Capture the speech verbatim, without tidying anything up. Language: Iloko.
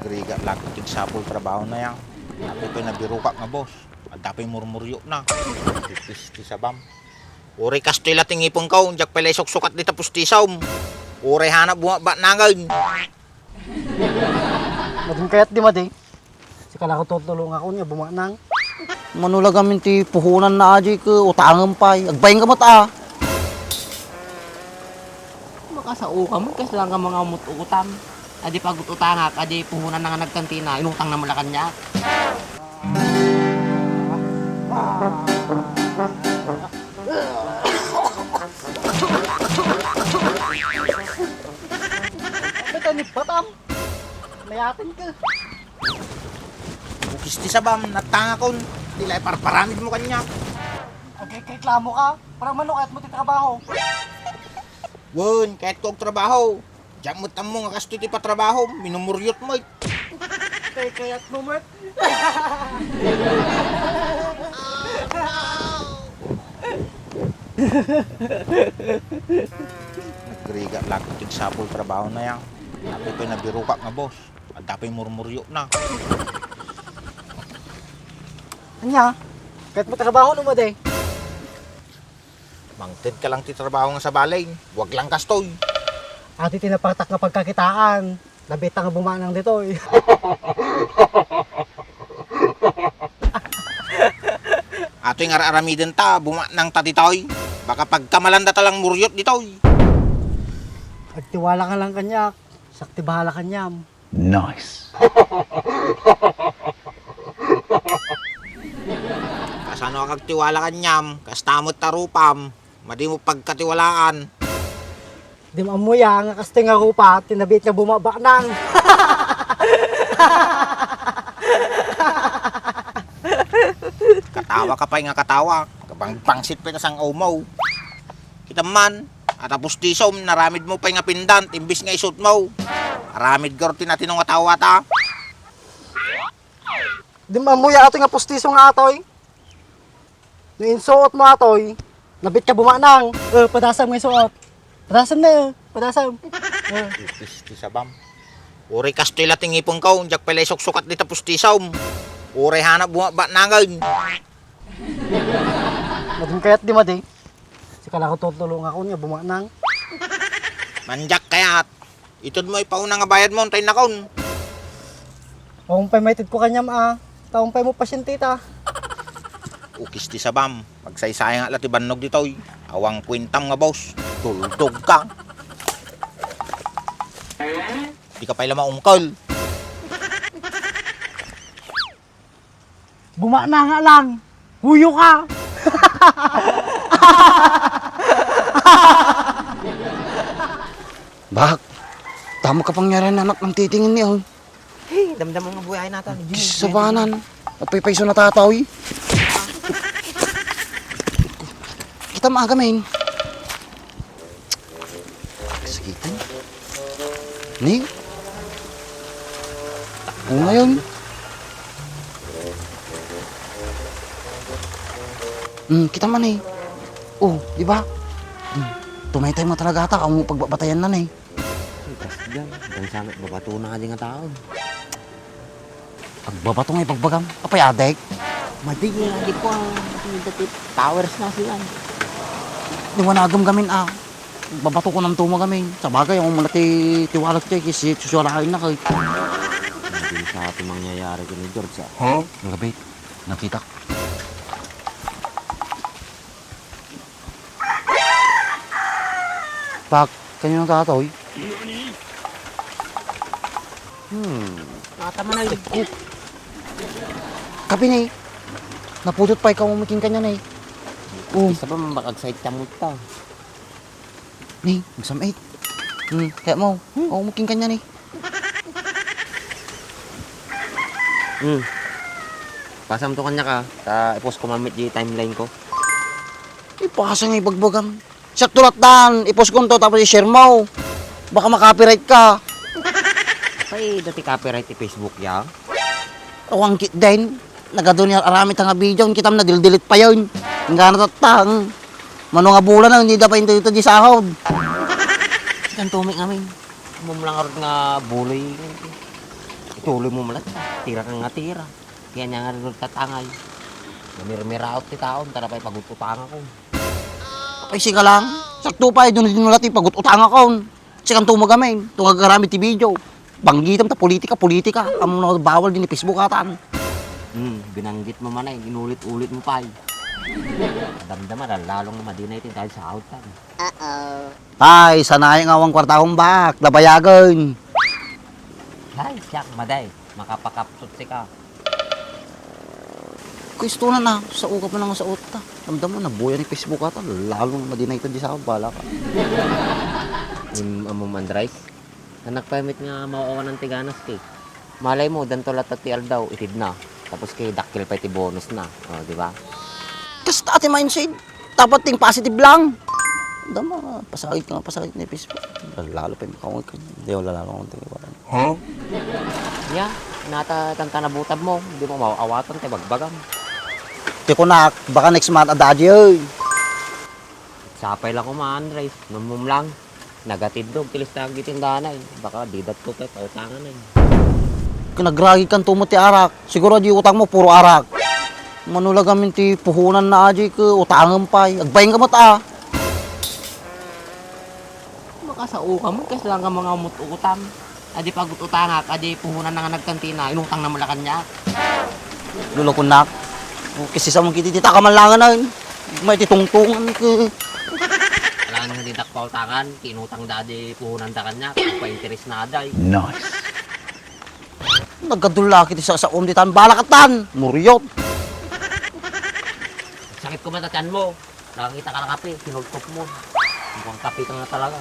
Agrigat la ti agsapul trabahona ya. Apay pay nabirokak nga boss. Adda pay murmuryotna. Pipis ti sabam. Uray kastoy la ti ngipengko, diak pay la isuksukat dita pustisom. Uray hanap bumabatnangen. Madin kayat di madi. Sika la ko tutulongakon nga bumatnang. Mano la gamin ti puhonanna a di ket utangen pay. Agbaing ka met a. Makasaoka met, kasla nga mga umut-utang. Adi pag-utangak, adi puhonanna nga nagkantina, inutangna met la kaniak. Ba't ka nipatam? Mayaten ka. Bukis ti sabam, natangakon. Ti la iparparamidmo kaniak. Agreklamo ka? Para mano kayatmo ti trabaho? Wen, kayatko agtrabaho. Diak met ammo nga kastoy ti patrabahom, minumuryot met. Kay kayatmo met. Agrigat la ti agsapul trabahona ya. Apay pay nabirokak nga boss. Adda pay murmuryotna. Ania? Kayatmo trabaho no madi? Mangted ka lang ti trabaho nga sabali. Huwag lang kastoy. Adi ti napartak nga pagkakitaan. Labi ta nga bumanang ditoy. Atoy nga ar-aramiden ta, bumanang ta ditoy. Baka pagkamalan data lang muryot ditoy. Agtiwala ka lang kaniak. Siak ti bahala kaniam. Nice. Kasano ka agtiwala kaniam? Kasta met ta rupam. Madi mo pagkatiwalaan. Di mo ammo ya nga kastoy nga rupa, ti nabiit nga bumabanang. Katawa ka pay nga katawa. Kabang-, bangsit pay ta sang-aw mo. Kita man, ata pustisom, naramid mo pay nga pendant, imbis nga isut mo. Aramid garo ti natino nga tao ata. Di mo ammo ya atoy nga pustiso nga atoy. No insuot mo atoy, nabit ka bumanang. Eh, padasam nga isuot. Padasam na, eh. Padasam. Eh. Ipis ti sabam. Uray kastoy la ti ngipengko, diak pay la isuksukat dita pustisom. Uray hanap bumabanangen. Madin kayat di madi. Sika la ko tutulongakon nga bumanang. Mandiak kayat. Itud mo ipauna nga bayad mo, untay nakon. Awan pay maitedko kaniam a, ta awan pay mo pasyente ta. Ukis ti sabam, magsaysayang la ti bannog ditoy. Awan kuentam nga boss, duldog ka. Di ka pay la maungkol. Bumana nga lang. Huyo ka. Bak, tama ka pang yaran anak ng titingin ni, oh. Hey, damdam mo nga buhay natin. Di sabanan. At paypayso na tataw, eh. Kita maaga, men. Kasakitan. Ni? O, ngayon. Hmm, kita man eh. Oh, di ba? Hmm, tumaytay mo talaga ata, kamo pagbabatayan na eh. Ay, kas dyan. Hanggang sa babato na nga di nga tao. Agbabato nga ibagbagam. Apay, adek? Madi nga, di ko ang dati powers na sila. Di mo nagam gamin, ah. Babato ko ng tuma gamin. Sa bagay, ako muna ti tiwalak ti, kasi susuwalain na kay. Madi sa ating mangyayari ko ni George, ah. Huh? Ang gabi, nakita. Pak, kanino ka, Toy? Hmm. Mata man ay. Kapi ni. Napudot pa ikaw umiking kanya ni. Oh. Isa pa man baka excited ka mo ta. Ni, magsamit. Hmm, kaya mo. Hmm. Oh, umiking kanya ni. Hmm. Pasam to kanya ka. Ta, i-post ko mamit di timeline ko. Ipasa nga ibagbagam. Siak tulatdan, i-post ko to, tapos i-share mo. Baka ma-copyright ka. Pay, dati copyright ti Facebook ya? Awang kit din. Nagadu ni aramid nga video, kitam na delete pa yun. Ang gana tattang. Mano nga bulan na, hindi da pa into ito di sahod. Sikan tumik ngamin. Mumlang arod nga buloy. Tuloy mo malat, tira ka nga tira. Kaya niya nga rin tatangay. Mamirmiraot ti taon, tara pa'y pagututanga ko. Ay, sika lang. Sakto pa, idun din nula ti pagututanga ko. Sikan to magamin, to agaramid ti video. Banggitam ta politika, politika. Amo na bawal din ni Facebook atan. Hmm, binanggit mo man ay, inulit-ulit mo pa ay. Damdama, lalong madinay ti dahil sa autan. Ay, sanay nga awan kwarta akong baak, nabayagen. Ay, siak, maday, makapakapsot sika. Kuisto na na, sa uka pa nang sa uta. Damdama, nabuya ni Facebook ata, lalo na madinay ta di sa bala ka. Im, amo, Andres, anak pa mit nga mawawanan ti ganas ti. Malay mo, danto latta ti aldaw, itid na. Tapos kay dakkel pa ti bonus na. O, di ba? Kasta ti mindset. Dapat ting positive lang. Dama, pasagit ka nga, pasagit ni Facebook. Lalo pa yung makawag ka. Hindi, wala lalo akong tingin. Huh? Ya, nata tanta na butab mo. Hindi mo maawatan kay bagbagam. Ti kunak, baka next month, adadi, oy. Sapay lang ko, ma, Andres. Numum lang. Nagatidog, ti listag iti danay. Baka di datto pay pautangan ay. Kinagragi kan tumo ti arak. Siguro di utang mo, puro arak. Manula gamin ti puhunan na aji ke utangan pay. Agbayin ka met, a. Makasao ka mo, kas lang ka mga umut-utang. Adi pagututangak, adi puhunan na nga nagkantina, inutang na mula kanya. Lolo kunak. Kasi sa mong kiti, tita ka man langan na. May titungtungan ke. Alangan nga didak pautangan, kinutang da di puhunan da kanya, kung pa-interes na day. Nice. Nagkadulaki ti sasaom di tan, balakatan, muriyot. Sakit ko matatan mo. Nakakita ka ng kape, kinultok mo. Mukhang kape ka nga talaga.